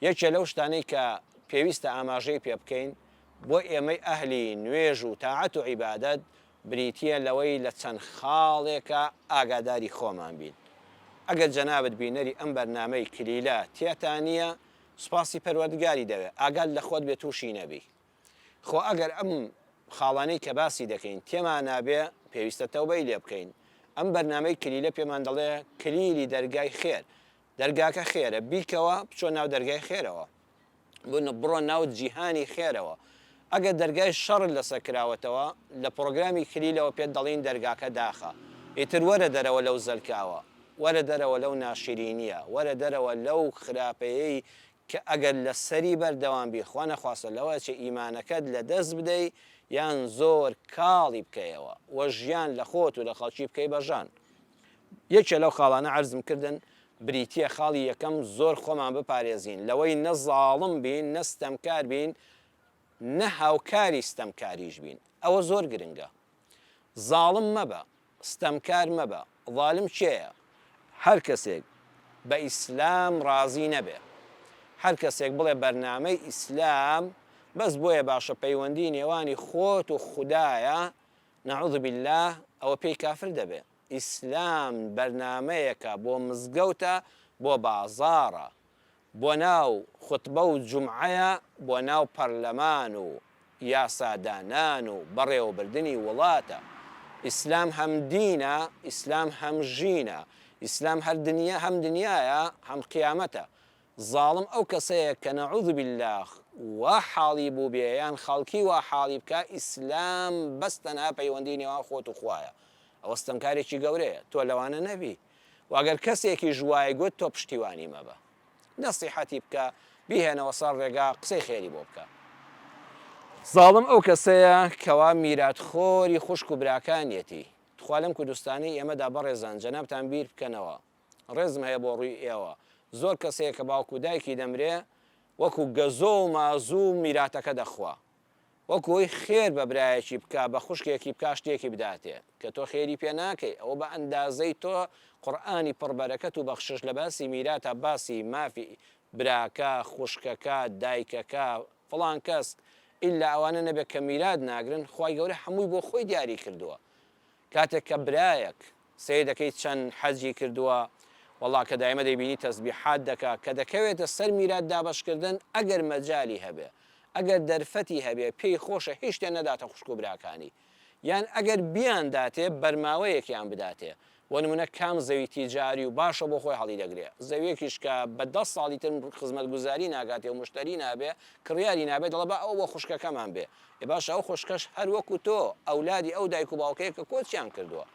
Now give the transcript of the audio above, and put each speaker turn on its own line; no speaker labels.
یەکێ لەو شتانەی کە پێویستە ئاماژەی پێ بکەین بۆ ئێمەی ئەهلی نوێژ و تاعەت و عیبادەت بریتییە لەوەی لە چەند خاڵێکا ئاگاداری خۆمان بین. ئەگەر جەنابت بینەری ئەم بەرنامەی کلیلە تێتا نییە سوپاسی پەروەردگاری دەوێ ئاگات لە خۆت بێ تووشی نەبی. خۆ ئەگەر ئەم خاڵانەی کە باسی دەکەین تێمانابێ پێویستە تەوبەی لێ بکەین. ئەم بەرنامەی کلیلە پێمان دەڵێ کلیلی دەرگای خێر. دەرگاکە خێرە بیکەوە بچۆ ناو دەرگای خێرەوە. بڕۆ ناو جیهانی خێرەوە. ئەگەر دەرگای شەڕت لەسەر کراوەتەوە، لە پڕۆگرامی کلیلەوە پێت دەڵێین دەرگاکە داخە. ئیتر وەرە دەرەوە لەو زەلکاوە. وەرە دەرەوە لەو ناشیرینییە. وەرە دەرەوە لەو خراپەیەی کە ئەگەر لەسەری بەردەوام بی خوا نەخواستە لەوە ئەچێ ئیمانەکەت لەدەست بدەی یان زۆر کاڵی بکەیەوە و ژیان لە خۆت و لە خەڵکی بکەی بە ژان. یەکێ لەو خاڵانە عەرزم کردن بریتیە خاڵی یەکەم زۆر خۆمان بپارێزین لەوەی نە زاڵم بین نە ستەمکار بین نە هاوکاری ستەمکاریش بین ئەوە زۆر گرنگە زاڵم مەبە ستەمکار مەبە ظالم کێیە؟ هەر کەسێک بە ئیسلام ڕازی نەبێ هەر کەسێک بڵێ بەرنامەی ئیسلام بەس بۆیە باشە پەیوەندی نێوانی خۆت و خودایە نعوذ باللە ئەوە پێی کافر دەبێ ئیسلام بەرنامەیەکە بۆ مزگەوتە بۆ بازاڕە بۆ ناو خوتبە و جومعەیە بۆ ناو پەرلەمان و یاسادانان و بەڕێوەبردنی وڵاتە ئیسلام هەم دینە ئیسلام هەم ژینە ئیسلام هەر دنیا هەم دنیایە هەم قیامەتە زاڵم ئەو کەسەیە کە نعوذ باللە وا حاڵی بووبێ یان خەڵکی وا حاڵی بکا ئیسلام بەس تەنها پەیوەندی نێوان خۆت و خوایە ئەوە ستەمکارێکی گەورەیە تۆ لەوانە نەبی وە گەر کەسێکیش وای گوت تۆ پشتیوانی مەبە نەسیحەتی بکە بیهێنەوە سەر ڕێگا قسەی خێری بۆ بکە. زاڵم ئەو کەسەیە کەوا میراتخۆری خوشک و براکانیەتی تخوا لەم کوردستانەی ئێمەدا بەڕێزان جەنابتان بیر بکەنەوە ڕێزم هەیە بۆ ڕووی ئێوە زۆر کەس هەیە کە باوک و دایکی دەمرێ وەکو گەزۆ و مازوو میراتەکە دەخوا وەکو ئەوەی خێر بە برایەکی بکا بە خوشکێکی بکا شتێکی بداتێ کە تۆ خێری پێ ناکەی ئەوە بە ئەندازەی تۆ قورئانی پڕ بەرەکەت و بەخشش لە باسی میراتا باسی مافی براکە خوشکەکە دایکەکە فڵان کەس ئیلا ئەوانە نەبێ کە میرات ناگرن خوای گەورە هەمووی بۆ خۆی دیاری کردووە کاتێک کە برایەک سەیر دەکەی چەند حەجی کردووە وەڵا کە دایمە دەیبینی تەسبیحات دەکا کە دەکەوێتە سەر میرات دابەشکردن ئەگەر مەجالی هەبێ ئەگەر دەرفەتی هەبێ پێی خۆشە هیچ شتێ نەداتە خوشک و براکانی یان ئەگەر بیانداتێ بەرماوەیەکیان بداتێ بۆ نمونە کام زەوی تیجاری و باشە بۆ خۆی هەڵیدەگرێ زەویەکیش کە بە دە ساڵی تر خزمەتگوزاری ناگاتێ و مشتەری نابێ کڕیاری نابێ دەڵێ با ئەوە بۆ خوشکەکەمان بێ ئێ باشە ئەو خوشکەش هەر وەکو تۆ ئەولادی ئەو دایک و باوکەیە کە کۆچیان کردووە.